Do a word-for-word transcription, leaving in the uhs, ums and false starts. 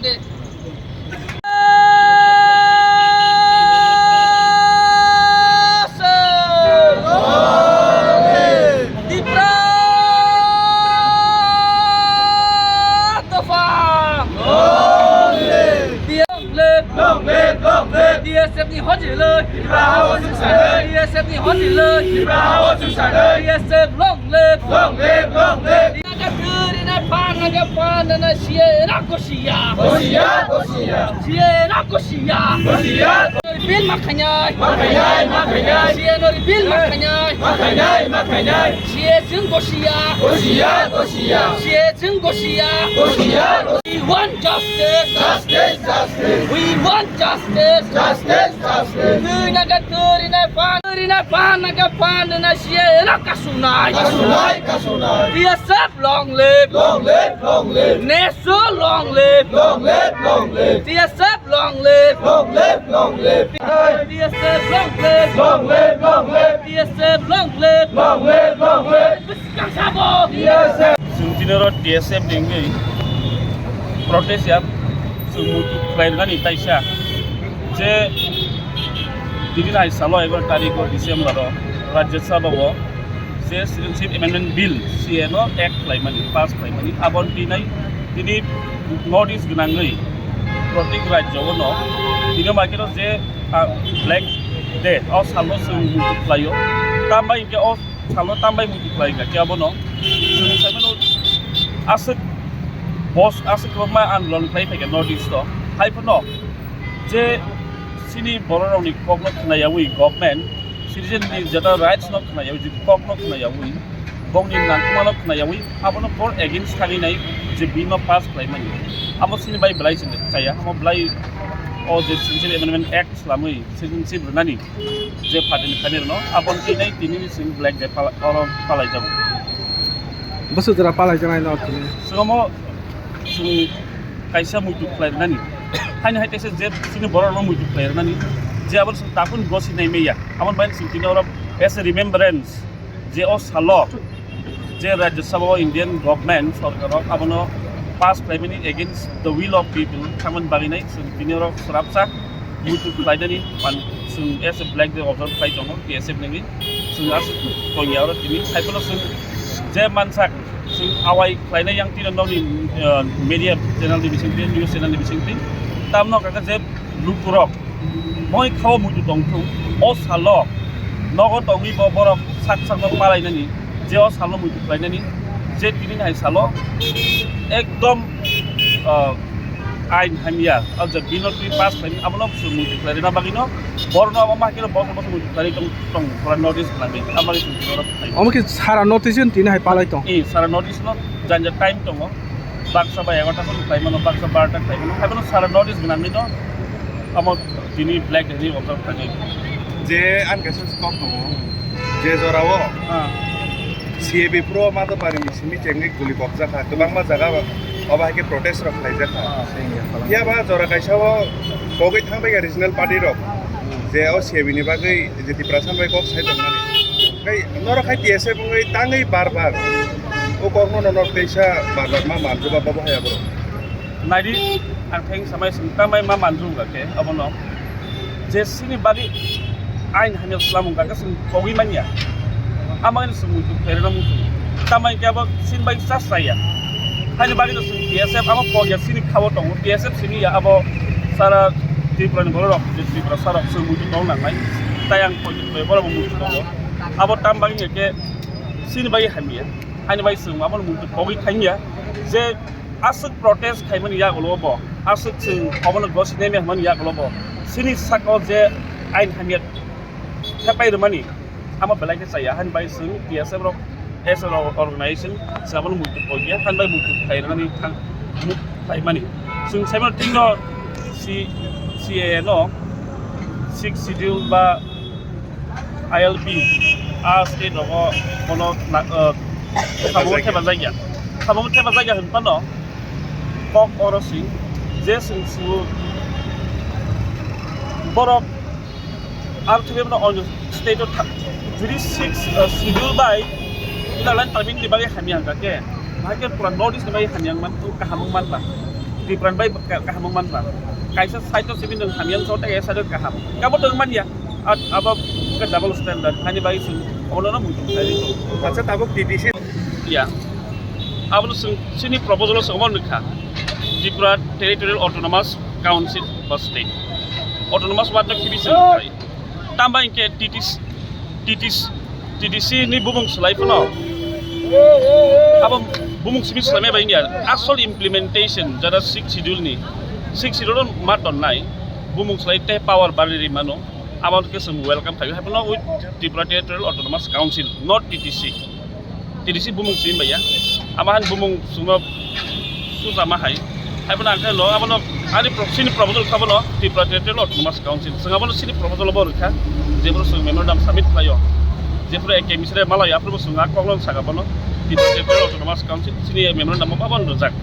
Long live! Long live! Long live! T S F ni hojilwi! T S F ni hojilwi! T S F long live! Long live! Long live! Naga thuri na pan, naga pan, na C A A rok gosiya. Gosiya, gosiya. C A A rok gosiya. Gosiya. Repeal ma khainai. Ma khainai, ma khainai. C A A no repeal ma khainai. Ma khainai, ma khainai. C A A chwng gosiya. Gosiya, gosiya. C A A chwng gosiya. Gosiya, gosiya. We want justice. Justice, justice. We want justice. Justice, justice. Thuri naga thuri na pan, thuri na pan, naga pan, na C A A rok kasunai. Kasunai, kasunai. T S F long live. Long live, long live. Nesu long live. Long live, long live. T S F long live. Long live, long live. T S F long live. Long live, long live. T S F long live. Long live, long live. Chwng tini oro T S F ni wngwi protest ya, chwng muitu khlai rwnani taisa je tini hai salo egaroh tarikh o December o Rajya Sabha o je Citizenship Amendment Bill, C A A no act khlaimani, pass khlaimani, aboni tini, tini notice gwnangwi protek rajyo o no tini o maikhe no je, ah, Black Day o salo chwng muitu khlaio, tambai hinkhe o salo tambai muitu khlai kha khe abono chwng saimano aswk bos aswk kwbangma andolon khlai phaikha North East o. Hai phano je chini bororokni kokno khnayawi government, citizen ni jeta rights no khnayawi, je kokno khnayawi, bongni nangkukmano khnayawi, abono bor against thangwi nai je bill no pass khlaimani. Abo chini bai belai se chaya, amo belai o je Citizenship Amendment Act swlamwi citizenship rwnani je party ni phainairokno, aboni twi nai tini ni chwng Black Day pala-, oro palaijago. Bwswk jora palaijaknaino tini? Chwng omo chwng kaisa muitu khlai rwnani. Haino hai kaisa je chini borok rokno muitu khlai rwnani. Je abo chwng takhun gosi nai maya. Aboni bai chwng tini oro as a remembrance je o salo je Rajya Sabha o Indian government sorkar rok abono pass khlaimani against the will of people thangmani bagwi nai chwng tini oro swrapsa muitu khlainani pan chwng as a Black Day observe khlai tongo T S F nini chwng aswk tongya oro tini hai phano chwng je mansak chwng awai khlainai yang tino nokni, uh, media channel ni bisingtwi news channel ni bisingtwi tamno kaka je lukurok moi khao muitu tongthung o salo nogo tongwi bo borok sak sakno palainani je o salo muitu khlainani je tini hai salo ekdom, ah, ain hamya o je bill no twi pass khlaini abono muitu khlairina bagwino borno abo ma hakhe borno muitu khlai tong tong pura notice khlai abagwi tong pura khai. Omo khe sara notice tini hai palai tong. Eh, sara notice no janja time tongo. Baksa ba egarota khe khlai mano, baksa barota khlai mano. Hai bono sara notice gwnangwi no amo tini Black Day ni observe khlai. Je ang kaisa kok tongo, je jora o, ah, C A B Pro Madhopari ni simi chengwi guli bokjak kha, kwbangma jaga o, obo hai khe protest rok khlai jak kha. Ah. Phiya ba jora kaisa o kogwi thang bai kha regional party rok, je o C A B ni bagwi je Tiprasa bai kok sai tongmani. Kai norok hai T S F wngwi tangwi bar bar o kokno norok teisa bar bar ma manjwba bobo hai aborok. Naidi, ang theng samai sing tamai ma manjwng ga khe abono je sini bagwi ain hamya swlamung ga khe sing kogwi manya. Amagini sing muitu khairana muitu. Tamai khe abo sini bagwi chas raya. Haini bagwi no sing T S F abo kogya sini khao tongo. T S F sini ya abo sara Tripura ni borok je Tripura sarok sing muitu tong nangnai. Tai ang kogya borok muitu tongo. Abo tam bagwi khe sini bagwi hamya. Haini bagwi sing abo muitu kogwi thangya. Je aswk protest khaimani yagulo bo, aswk chwng obono gosi naimya hwnmani yagulo bo, chini saka-o je ain hamya thepai rwmani, amo belai khe chaya, haini bai chwng T S F rok as a organization chwng abono muitu kogya, haini bai muitu khlai rwnani thang, mu-, khlaimani. Chwng saimano thikno C-, C A A no sixth schedule ba I L P, a state rogo bono na, uh, samungo thepajak ya. Samungo thepajak ya hwn phano kok oro sing je chwng sio borok aro thwiwi bono onyo state o tha-, juri sixth, uh, schedule bai inner line permit ni bagwi hamya hwnkha khe, bahai khe pura North East ni bagwi hamya wngman, kaham wngman ba. T Tripura bai ka-, kaham wng manba. Kaisa side o simi nwng hamya wngsa tei kaisa side o kaham. Kabo tong manya. At abo ke double standard. Hani bai sung. Ono no muitu. Acha tabuk T T C. Ya. Abo sung sini proposal o sung mon kha. Tripura Territorial Autonomous Council ba state. Autonomous word no kibi sung khai. Tamba inke T T C, T T C, T T C ni bumung slai phano. Abo bumung simi slai bai ya. Asol implementation jara sixth schedule ni. Sixth schedule ma ton nai. Bumung slai te power bari ri mano. Abo ke sung welcome khai. Hai phano with Tripura Territorial Autonomous Council, not T T C. T D C bumung simi bai ya. Ama han bumung sungno susa ma hai. Hai bono ang khe lo, abono ani pro-, sini proposal kha bono Tripura Territorial Autonomous Council. Sung abono sini proposal bo rikha. Jebro sung memorandum submit khlaio. Jebro A K M C re malaio, aphuru bo sung a koklong saka bono Tripura Territorial Autonomous Council sini memorandum bo abono rwjak.